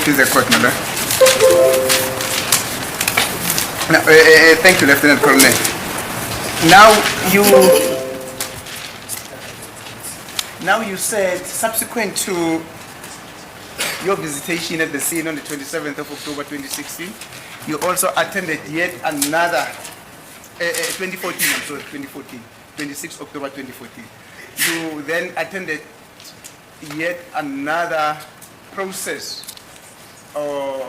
Please the court, my lord. Now, thank you, Lieutenant Colonel. Now you said subsequent to your visitation at the scene on the 27th of October 2016, you also attended yet another, 2014, I'm sorry, 2014, 26 October 2014. You then attended yet another process or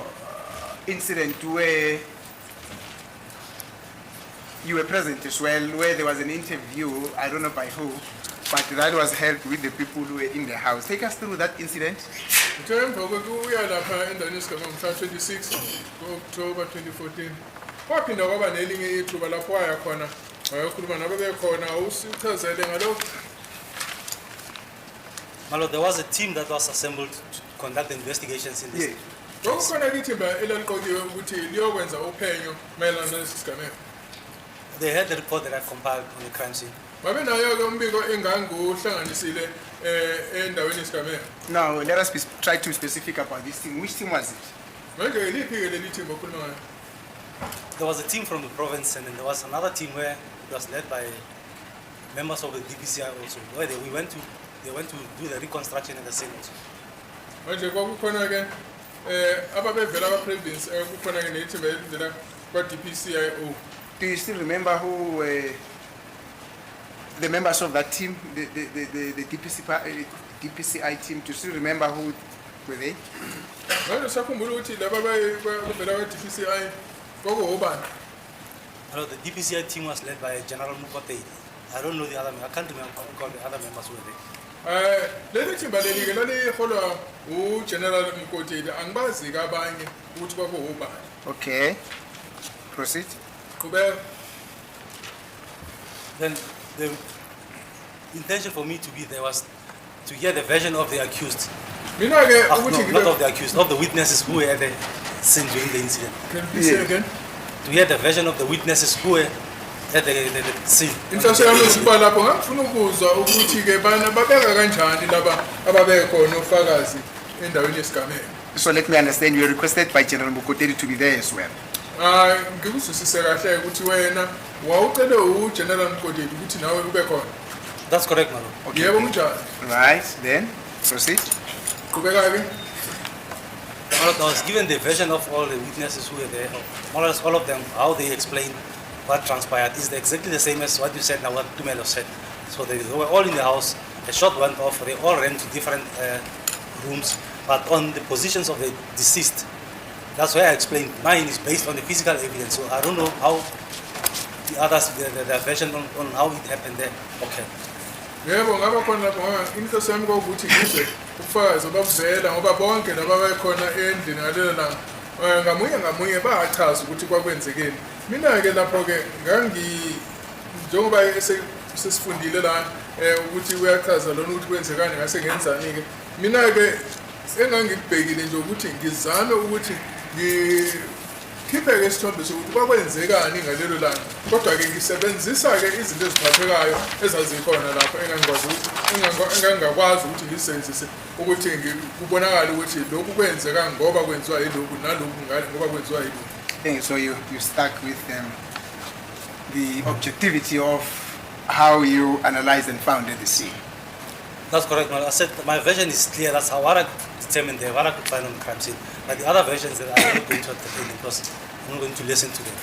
incident where you were present as well, where there was an interview, I don't know by who, but that was held with the people who were in the house. Take us through that incident. Uthe emva kokuya lapha endaweni yesigameko mhla 26 ku-October 2014, kwaphinda kwaba nelinye ithuba lapho waya khona wayokhuluma nababekhona. Usichazele ngalokho. My lord, there was a team that was assembled to conduct the investigations in this. Yeah. Kwakukhona ithimba elaliqokiwe ukuthi liyokwenza uphenyo mayelana nalesi sigameko. They had the report that I compiled on the crime scene. Babenayo-ke umbiko enganguhlanganisile endaweni yesigameko. Now, let us try to be specific about this team. Which team was it? Manje iliphi-ke leli thimba okhuluma ngayo? There was a team from the province, and then there was another team where it was led by members of the DPCI also, where they, we went to, they went to do the reconstruction at the scene also. Manje kwakukhona-ke ababevela kwa-province, kukhona-ke nethimba elivela kwa-DPCIO. Do you still remember who were the members of that team, the DPC, DPCI team? Do you still remember who were they? Manje usakhumbula ukuthi laba abavela kwa-DPCI kwakuwobani? My lord, the DPCI team was led by General Mukotei. I don't know the other, I can't remember all the other members who were there. Leli thimba leli-ke laliholwa uGeneral Mkoteli, angibazi-ke abanye ukuthi kwakuwobani. Okay. Proceed. Qhubeka. Then the intention for me to be there was to hear the version of the accused. Mina-ke Ah, ukuthi no, not of the accused, of the witnesses who were at the scene during the incident. Can you please say again? To hear the version of the witnesses who were at the scene. Inhloso yami ukuba lapho ngangifuna ukuzwa ukuthi-ke bana babeka kanjani laba ababekhona ofakazi endaweni yesigameko. So let me understand, you were requested by General Mukotedi to be there as well. Hayi, ngikuzwisise kahle ukuthi wena wawucele uGeneral Mkoteli ukuthi nawe ube khona. That's correct, my lord. Okay. Yebo, kunjalo. Right, then, proceed. Qhubeka-ke. My lord, I was given the version of all the witnesses who were there, more or less all of them, how they explained what transpired is exactly the same as what you said now, what Tumelo said. So they were all in the house, a shot went off, they all ran to different rooms, but on the positions of the deceased, that's why I explained mine is based on the physical evidence. So I don't know how the others, the version on how it happened there. Okay. Yebo, ngaba khona lapho ngoba inhloso yami kwakuwukuthi ngizwe ubufakazi obabuvela ngoba bonke laba ababekhona endlini ngalelo langa ngamunye ngamunye bachaza ukuthi kwakwenzekeni. Mina-ke lapho-ke ngangi njengoba sesifundile la ukuthi uyachaza lona ukuthi kwenzekani ngase ngenzani-ke mina-ke engangikubhekile nje ukuthi ngizame ukuthi ngikhiphe-ke isithombe sokuthi kwakwenzekani ngalelo langa, kodwa-ke ngisebenzisa-ke izinto eziphathekayo ezazikhona lapho engangingakwazi ukuthi ngizisebenzise ukuthi kubonakale ukuthi lokhu kwenzeka ngoba kwenziwa yilokhu nalokhu ngoba kwenziwa yilokhu. Thank you. So you stuck with the objectivity of how you analyzed and found at the scene. That's correct, my lord. I said my version is clear. That's how what I determined there, what I could find on the crime scene. But the other versions that I'm not going to entertain because I'm not going to listen to them.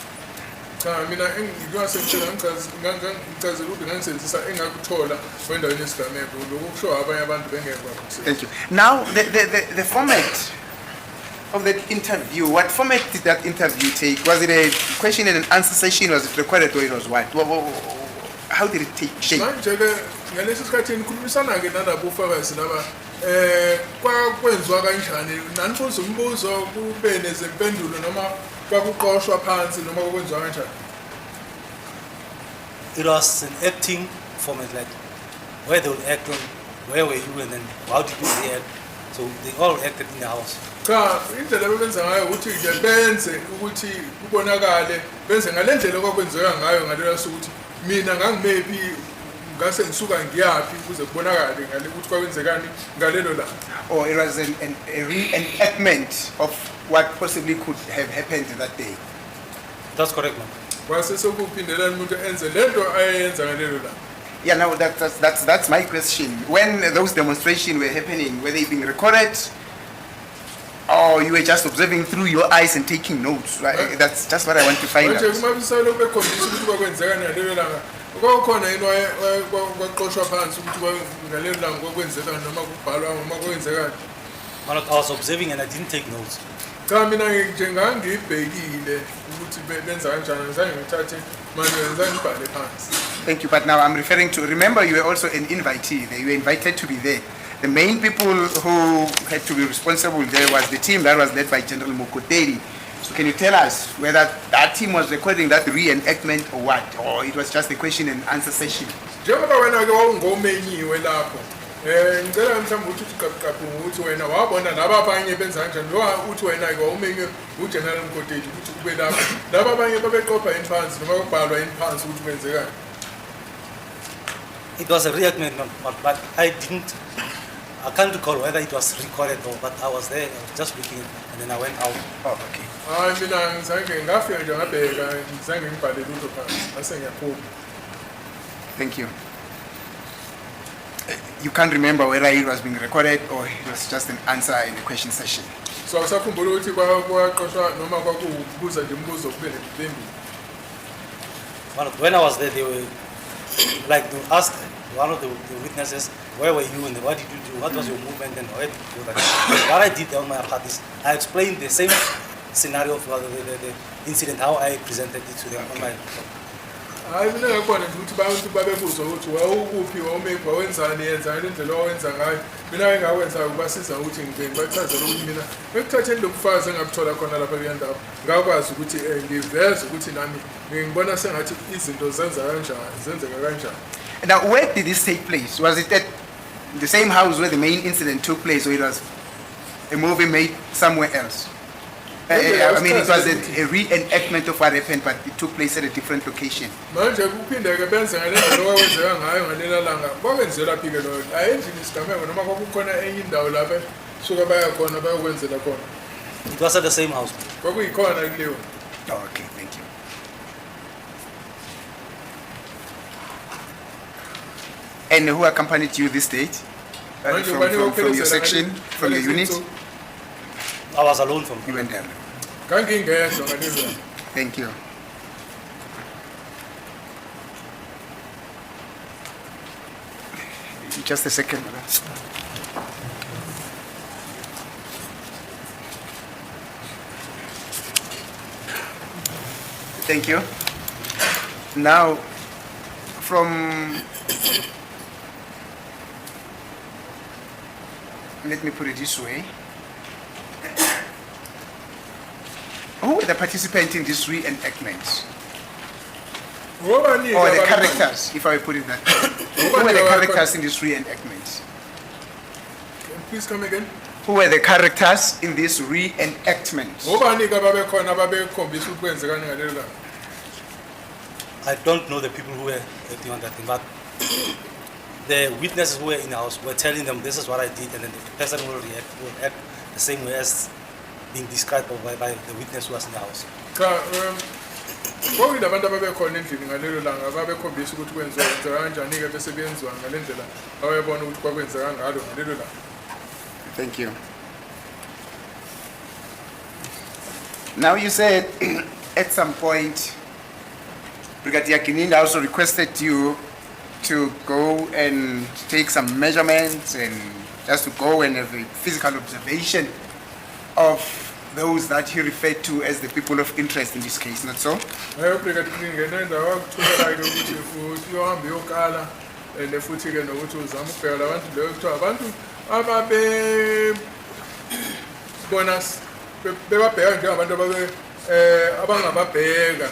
Cha, mina ngingase ngichazela ukuthi ngangisebenzisa engakuthola kwendaweni yesigameko, lokhu kusho abanye abantu bengeke bakusebenzisa. Thank you. Now, the format of that interview, what format did that interview take? Was it a question and an answer session? Was it recorded or it was what? How did it take shape? Manje-ke ngalesi sikhathi nikhulumisana-ke nalabo ufakazi laba, kwakwenziwa kanjani? Nanibuza umbuzo kube nezimpendulo noma kwakuqoshwa phansi noma kwakwenziwa kanjani? It was an acting format, like where they would act on where were you and then how did you react. So they all acted in the house. Cha, indlela abebenza ngayo ukuthi nje benze ukuthi kubonakale benze ngale ndlela okwakwenzeka ngayo ngalelo suku ukuthi mina ngangimephi. Ngase ngisuka ngiyaphi ukuze kubonakale ngale ukuthi kwakwenzekani ngalelo langa. Or it was a reenactment of what possibly could have happened that day. That's correct, ma'am. Kwase sekuphindelela umuntu enze lento ayeyenza ngalelo langa. Yeah, now that's my question. When those demonstrations were happening, were they being recorded? Or you were just observing through your eyes and taking notes? Right? That's just what I want to find Manje out. uma bisalokhu bekhombisa ukuthi kwakwenzekani ngalelo langa, kwakukhona yini kwaqoshwa phansi ukuthi ngalelo langa kwakwenzekani noma kubhalwa noma kwenzekani? My lord, I was observing and I didn't take notes. Cha, mina nje ngangibhekile ukuthi benza kanjani, ngizange ngithathe manje ngizange ngibhale phansi. Thank you. But now I'm referring to, remember you were also an invitee there. You were invited to be there. The main people who had to be responsible there was the team that was led by General Mokotedi. So can you tell us whether that team was recording that reenactment or what? Or it was just a question and answer session? Njengoba wena-ke wawungomenyiwe lapho, ngicela mhlawumbe ukuthi uthi qabuqabu ukuthi wena wabona laba abanye benza kanjani lo uthi wena-ke wawumenywe uGeneral Mokotedi ukuthi ube lapho laba abanye babeqopha yini phansi noma kubhalwa yini phansi ukuthi kwenzekani? It was a reenactment, ma'am, but I didn't, I can't recall whether it was recorded or, but I was there, I was just looking, and then I went out. Oh, okay. Hayi, mina ngizange ngafika nje ngabheka, ngizange ngibhale lutho phansi ngase ngiyaphuma. Thank you. You can't remember whether it was being recorded or it was just an answer in the question session. So awusakhumbula ukuthi kwaqoshwa noma kwakuwukubuza nje imibuzo kube nempendulo? Well, when I was there, they were like they asked one of the witnesses, "Where were you and what did you do? What was your movement and where did you go?" What I did on my part is I explained the same scenario of the incident, how I presented it to them on my. Hayi, mina ngakhona nje ukuthi abantu babebuzwa ukuthi wawukuphi, wawumephi, wawenzani, yenzani indlela owawenza ngayo. Mina engakwenza ukubasiza ukuthi ngibe ngibachazele ukuthi mina ekuthatheni lobufakazi engabuthola khona lapha kuleya ndawo ngakwazi ukuthi ngiveze ukuthi nami ngibona sengathi izinto zenza kanjani, zenzeka kanjani. Now, where did this take place? Was it at the same house where the main incident took place, or it was a movie made somewhere else? I mean, it was a reenactment of what happened, but it took place at a different location. Manje kuphinde-ke benze ngale ndlela okwakwenzeka ngayo ngalela langa kwakwenzelwa phi-ke loyo la endlini isigameko noma kwakukhona enye indawo lapha suka baya khona bayokwenzela khona? It was at the same house. Kwakuyikhona kuliwa. Oh, okay, thank you. And who accompanied you this date? Manje ubani From your okuphelezela section, from your ngalezi unit? nsuku? I was alone from. You went there. Ngangingedwa ngalelo langa. Thank you. Just a second, madam. Thank you. Now, from, let me put it this way. Who were the participants in this reenactment? Ngobani-ke Or the abantu- characters, if I may put it that way. Who were the characters in this reenactment? Please come again. Who were the characters in this reenactment? Ngobani-ke ababekhona ababekhombisa ukuthi kwenzekani ngalelo langa? I don't know the people who were acting on that thing, but the witnesses who were in the house were telling them this is what I did, and then the person will react, will act the same way as being described by the witness who was in the house. Cha, kwakunabantu ababekhona endlini ngalelo langa babekhombisa ukuthi kwenziwa kwenzeka kanjani-ke bese kuyenziwa ngale ndlela ababebona ukuthi kwakwenzeka ngalo ngalelo langa. Thank you. Now you said at some point, Brigadier Gininda also requested you to go and take some measurements and just to go and have a physical observation of those that he referred to as the people of interest in this case, not so? UBrigadier Gininda wakuthumela-ke ukuthi uyohambe uyokala and futhi-ke nokuthi uzame ukubheka la bantu leyo kuthiwa abantu ababebona bebabheka njengabantu ababe abangababheka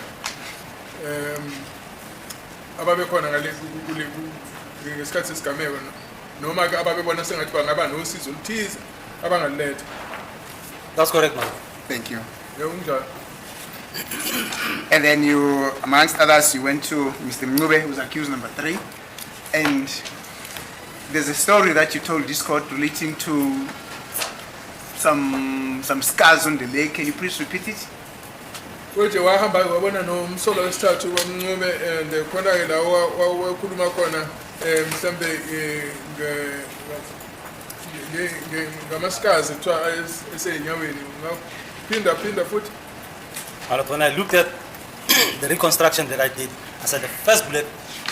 ababekhona ngale ngesikhathi sesigameko noma-ke ababebona sengathi bangaba nosizo oluthize abangaluletha. That's correct, ma'am. Thank you. Yebo, kunjalo. And then you, amongst others, you went to Mr. Mncube, who's accused number 3. And there's a story that you told this court relating to some scars on the leg. Can you please repeat it? Manje wahamba wabona nomsolo wesithathu kwaMncube and khona-ke la wakhuluma khona mhlambe ngama-scars kuthiwa esey'nyaweni ungaphinda phinda futhi. My lord, when I looked at the reconstruction that I did, I said the first bullet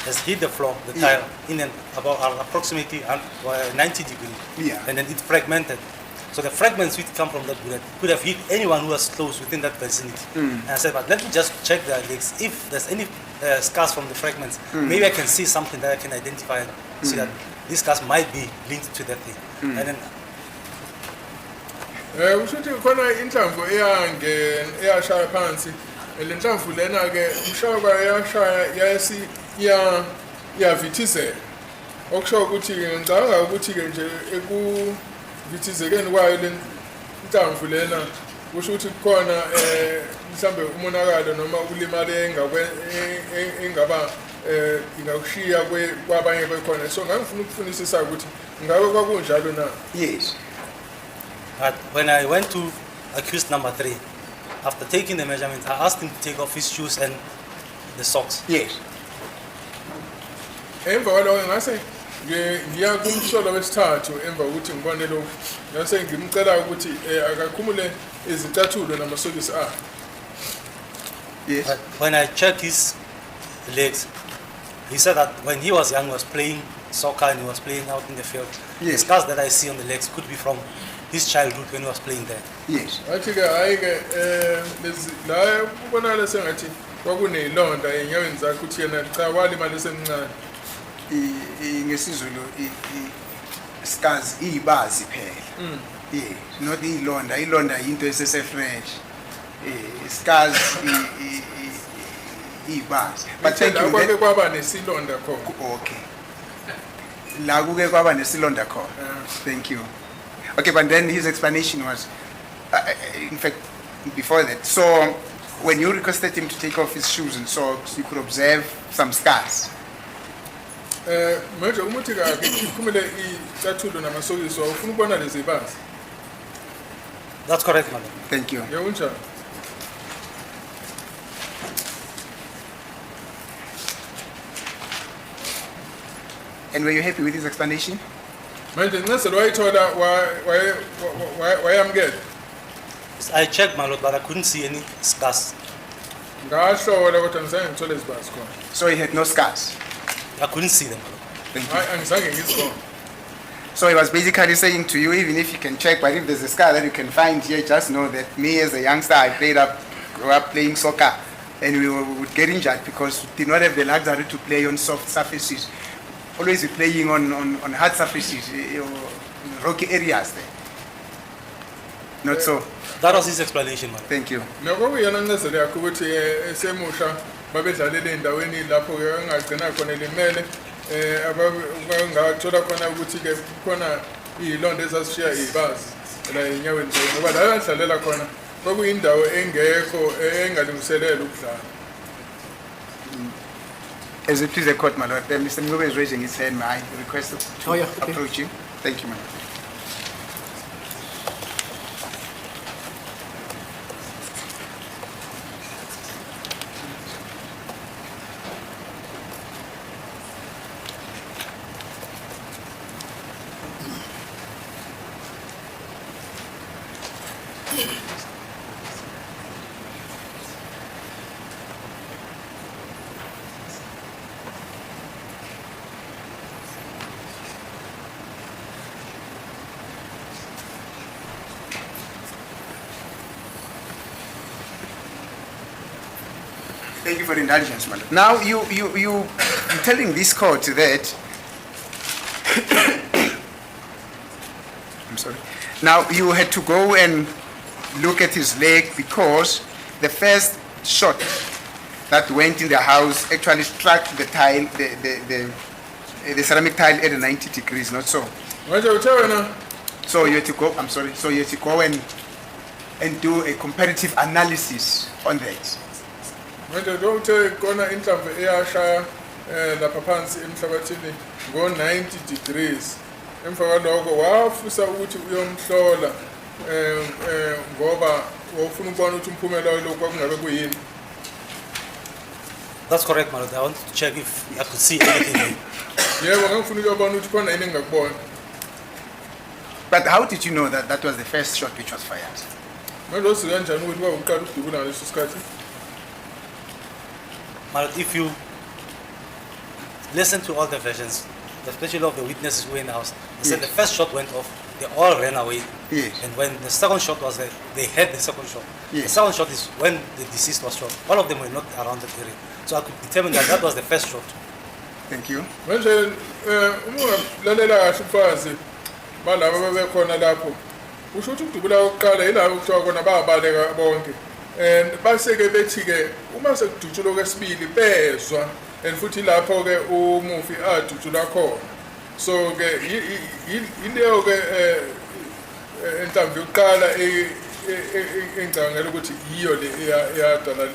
has hit the floor, the tile, in an about approximately 90 degree. And then it fragmented. So the fragments which come from that bullet could have hit anyone who was close within that vicinity. And I said, but let me just check their legs. If there's any scars from the fragments, maybe I can see something that I can identify and see that these scars might be linked to that thing. And then Kusho ukuthi khona inhlamvu eyangena eyashaya phansi. Le nhlamvu lena ke umshaya kwayo yashaya yayisi iya iyavithizela. Okusho ukuthi ngicabanga ukuthi ke nje ekuvithizekeni kwayo le nhlamvu lena kusho ukuthi kukhona mhlambe umonakalo noma ukulimala engakwe engaba ingakushiya kwabanye bekhona. So ngangifuna ukufunisisa ukuthi ngabe kwakunjalo na. Yes. But when I went to accused number three, after taking the measurements, I asked him to take off his shoes and the socks. Yes. Emva kwaloko ngase ngiya kumsolo wesithathu emva kokuthi ngibone lokhu ngase ngimcela ukuthi akakhumule izicathulo namasokisi akhe. Yes. But when I checked his legs, he said that when he was young, he was playing soccer and he was playing out in the field. The scars that I see on the legs could be from his childhood when he was playing there. Yes. Wathi-ke hhayi-ke lezi la kubonakala sengathi kwakuney'londa ey'nyaweni zakhe ukuthi yena cha walimala esemncane. NgesiZulu scars izibazi phela. Yeah, not ilonda. Ilonda into esese-fresh. Scars izibazi. But Uthe thank la you. kwake kwaba nesilonda khona. Okay. La kuke kwaba nesilonda khona. Thank you. Okay, but then his explanation was, in fact, before that. So when you requested him to take off his shoes and socks, you could observe some scars. Manje uma uthi kakhe ikhumule iy'cathulo namasokisi wawufuna ukubona lezi zibazi. That's correct, madam. Thank you. Yebo kunjalo. And were you happy with his explanation? Manje incazelo wayithola wayamukela? I checked, my lord, but I couldn't see any scars. Ngahlola kodwa ngizange ngithole izibazi khona. So he had no scars. I couldn't see them, my lord. Thank you. Hayi angizange ngizibone. So he was basically saying to you, even if you can check, but if there's a scar that you can find here, just know that me as a youngster, I grew up playing soccer, and we would get injured because we did not have the luxury to play on soft surfaces. Always be playing on hard surfaces, or rocky areas there. Not so. That was his explanation, my lord. Thank you. Nokuyiyona ncazelo yakhe ukuthi esemusha babedlalela ey'ndaweni lapho-ke engagcina khona elimele ngathola khona ukuthi-ke kukhona iy'londa ezazishiya iy'bazi la ey'nyaweni zakhe ngoba la adlalela khona kwakuyindawo engekho engalungiselelwe ukudlala. As it please the court, my lord, Mr. Mncube is raising his hand. May I request to Oh, yeah, okay. approach you? Thank you, my lord. Thank you for the indulgence, my lord. Now, you're telling this court that, I'm sorry. Now, you had to go and look at his leg because the first shot that went in the house actually struck the tile, the ceramic tile at 90 degrees, not so. Manje uthe wena So you had to go, I'm sorry, so you had to go and do a comparative analysis on that. Manje lo uthe kona inhlamvu eyashaya lapha phansi emhlabathini ngo-90 degrees. Emva kwalokho wafisa ukuthi uyomhlola ngoba wawufuna ukubona ukuthi umphumela walokhu kwakungabe kuyini. That's correct, my lord. I wanted to check if I could see anything there. Yebo, ngangifuna ukuyobona ukuthi khona yini engingakubona. But how did you know that that was the first shot which was fired? Manje wazi kanjani ukuthi kwakuqala ukudubula ngaleso sikhathi? My lord, if you listen to all the versions, especially of the witnesses who were in the house, they said Yes. the first shot went off, they all ran away. Yes. And when the second shot was there, they heard the second shot. Yes. The second shot is when the deceased was shot. All of them were not around that area. So I could determine that that was the first shot. Thank you. Manje uma ungalalela kahle ubufakazi balabo ababekhona lapho, usho ukuthi ukudubula kokuqala yilabo kuthiwa kona babaleka bonke and base-ke bethi-ke uma sekudutshulwa kwesibili bezwa and futhi lapho-ke umufi adutshulwa khona. So-ke yileyo-ke enhlamvu yokuqala engicabangela ukuthi yiyo le eyadala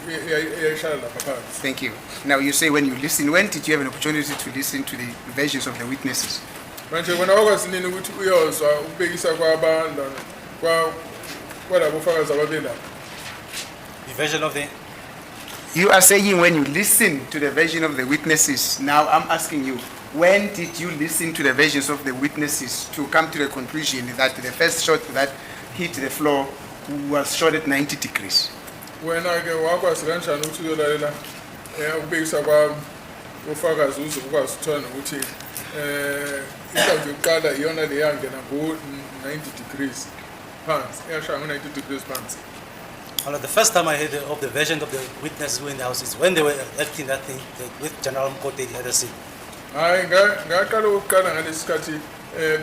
eyayishaya lapha phansi. Thank you. Now you say when you listen, when did you have an opportunity to listen to the versions of the witnesses? Manje wena wakwazi nini ukuthi uyozwa ukubekisa kwabalana kwalabo fakazi ababelapha? The version of the You are saying when you listen to the version of the witnesses. Now I'm asking you, when did you listen to the versions of the witnesses to come to the conclusion that the first shot that hit the floor was shot at 90 degrees? Wena-ke wakwazi kanjani ukuthi uyolalela ukubekisa kwabofakazi uze ukwazi ukuthola nokuthi inhlamvu yokuqala iyona le yangena ngo-90 degrees phansi, eyashaya ngo-90 degrees phansi? Well, the first time I heard of the version of the witnesses who were in the house is when they were acting that thing with General Mkoteli at the scene. Hhayi, ngaqala ukuqala ngalesi sikhathi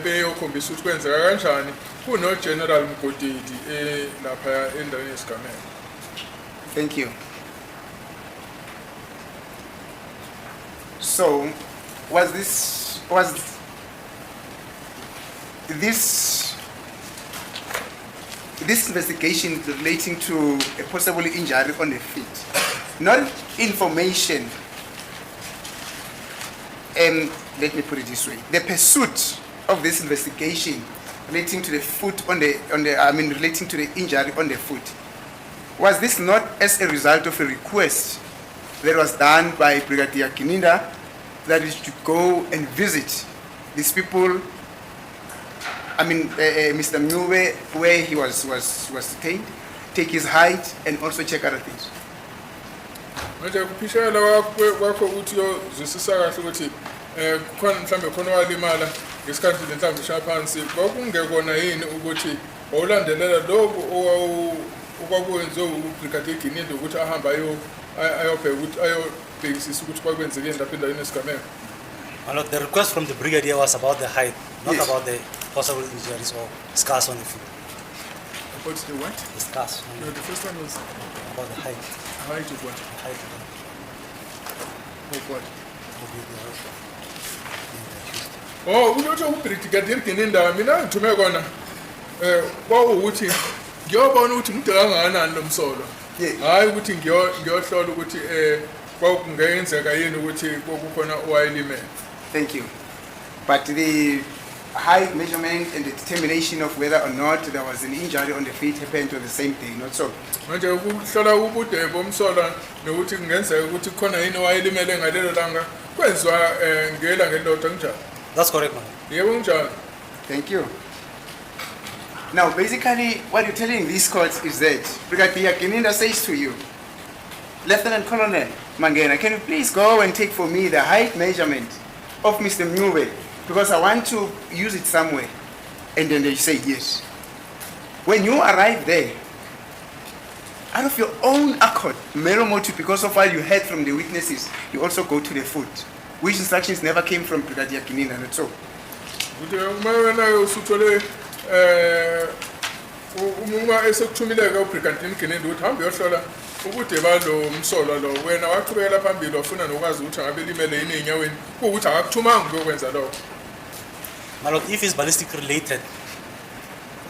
beyokhombisa ukuthi kwenzeka kanjani kuno-General Mgodedi laphaya endaweni yesigameko. Thank you. So, was this investigation relating to a possible injury on the feet, not information? Let me put it this way: the pursuit of this investigation relating to the foot on the, I mean, relating to the injury on the foot, was this not as a result of a request that was done by Brigadier Gininda, that is to go and visit these people, I mean, Mr. Mncube, where he was detained, take his height and also check other things? Manje kuphishekela kwakho ukuthi uyozwisisa kahle ukuthi kukhona mhlawumbe khona owalimala ngesikhathi le nhlamvu ishaya phansi, kwakungekona yini ukuthi wawulandelela lokhu okwakwenziwe uBrigadier Gininda ukuthi ahambe ayobheka ukuthi ayobhekisisa ukuthi kwakwenzekeni lapha endaweni yesigameko? My lord, the request from the brigadier was about the height, not Yes. about the possible injuries or scars on the foot. About the what? The scars on No, the, the first one was about the height. Height of what? The height of Of what? the accused. Oh, ukuthi uBrigadier Gininda mina ngithume kona kwawukuthi ngiyobona ukuthi mude kangakanani lo msolwa. Hayi ukuthi ngiyohlola ukuthi kwakungenzeka yini ukuthi kwakukhona owayelimele. Thank you. But the height measurement and the determination of whether or not there was an injury on the feet happened on the same day, not so? Manje ukuhlola ubude bomsolwa nokuthi kungenzeka ukuthi kukhona yini owayelimele ngalelo langa kwenziwa ngelanga elilodwa, kunjalo? That's correct, my lord. Yebo, kunjalo. Thank you. Now, basically, what you're telling this court is that Brigadier Gininda says to you, "Lieutenant Colonel Mangena, can you please go and take for me the height measurement of Mr. Mncube because I want to use it somewhere?" And then they say yes. When you arrive there, out of your own accord, mero motu, because of what you heard from the witnesses, you also go to the foot, which instructions never came from Brigadier Gininda, not so? Ukuthi uma wena usuthole uma esekuthumile-ke uBrigadier Gininda ukuthi hambe uyohlola ubude balo msolwa lo, wena waqhubekela phambili wafuna nokwazi ukuthi angabe limele yini ey'nyaweni kuwukuthi akakuthumanga ukuyokwenza lokho. My lord, if it's ballistic related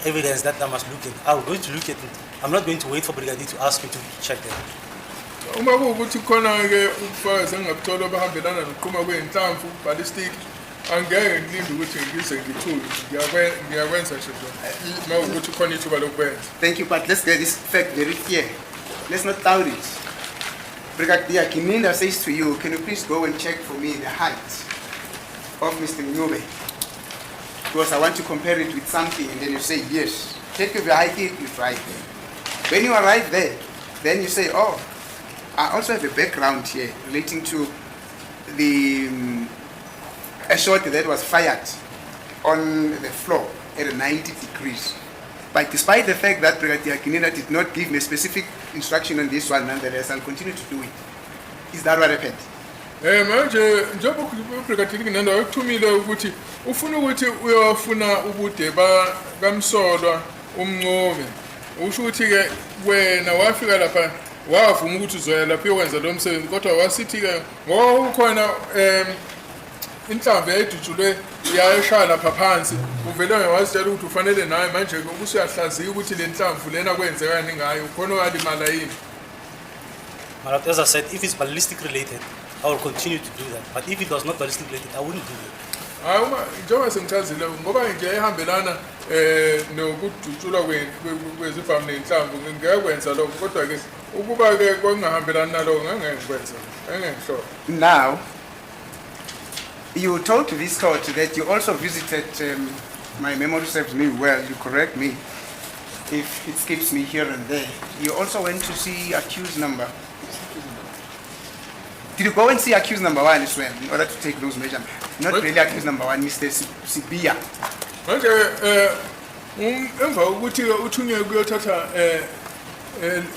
evidence that I must look at, I'm going to look at it. I'm not going to wait for brigadier to ask me to check them. Uma kuwukuthi khona-ke ubufakazi engingabuthola obahambelana nokuqhuma kwey'nhlamvu, ballistic, angeke ngilinde ukuthi ngize ngithuke, ngiyakwenza nje lokho uma kuwukuthi khona ithuba lokwenza. Thank you, but let's get this fact very clear. Let's not cloud it. Brigadier Gininda says to you, can you please go and check for me the height of Mr. Ncube? Because I want to compare it with something, and then you say yes. Take your vehicle, you drive there. When you arrive there, then you say, oh, I also have a background here relating to the a shot that was fired on the floor at 90 degrees. But despite the fact that Brigadier Gininda did not give me a specific instruction on this one, nonetheless, I'll continue to do it. Is that what happened? Manje njengoba uBrigadier Gininda wekuthumile ukuthi ufuna ukuthi uyofuna ubude ba kamsolwa uMncube, usho ukuthi ke wena wafika lapha wavuma ukuthi uzoya lapha uyokwenza lo msebenzi, kodwa wasithi ke ngoba kukhona inhlamvu yayidutshulwe yayishaya lapha phansi, uvele wazitshela ukuthi ufanele nawe manje ke usuyahlaziya ukuthi le nhlamvu lena kwenzekani ngayo, khona oyalimala yini. My lord, as I said, if it's ballistic related, I will continue to do that. But if it was not ballistic related, I wouldn't do it. Hayi, uma njengoba sengichazile, ngoba nje ehambelana nokudutshulwa kwezibhamu ney'nhlamvu, ngingekwenza lokho, kodwa-ke ukuba-ke kwakungahambelani nalokho, ngangeke ngikwenze, ngangeke ngihlobo. Now, you told this court that you also visited, my memory serves me well, you correct me if it skips me here and there. You also went to see accused number. Did you go and see accused number one as well in order to take those measurements? Not What? really accused number one, Mr. Sibiya. Manje emva kokuthi-ke uthunywe kuyothatha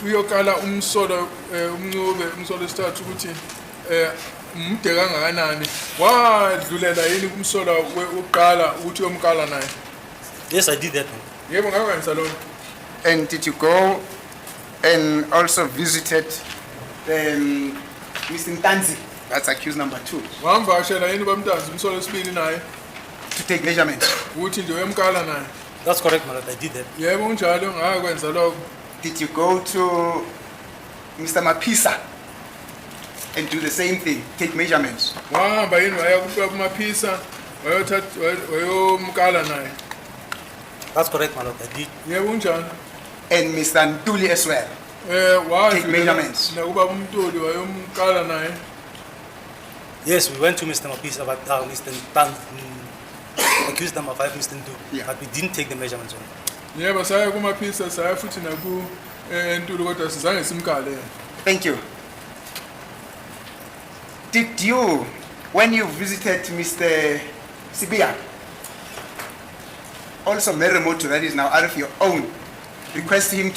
uyokala umsolo uMncube, umsolo wesithathu, ukuthi umde kangakanani, wadlulela yini kumsolwa wokuqala ukuthi uyomkala naye? Yes, I did that one. Yebo, ngakwenza lokho. And did you go and also visited Mr. Ntanzi? That's accused number two, Wamvakashela yini bamntanzi, umsolo wesibili naye, to take measurements. ukuthi nje uyomkala naye? That's correct, my lord. I did that. Yebo, kunjalo, ngakwenza lokho. Did you go to Mr. Mapisa and do the same thing, take measurements? Wahamba yini waya kuMaphisa wayothatha wayomkala naye? That's correct, my lord. I did. Yebo, kunjalo. And Mr. Ntuli as well. Wadlulela measurements. Nakubaba uMntuli wayomkala naye? Yes, we went to Mr. Mapisa, but Mr. Tan, accused number five, Mr. Ndu, but we didn't take the measurements on. Yebo, saya kuMaphisa, saya futhi naku Ntuli, kodwa sizange simkale yena. Thank you. Did you, when you visited Mr. Sibiya, also Meremoto, that is now out of your own, request him to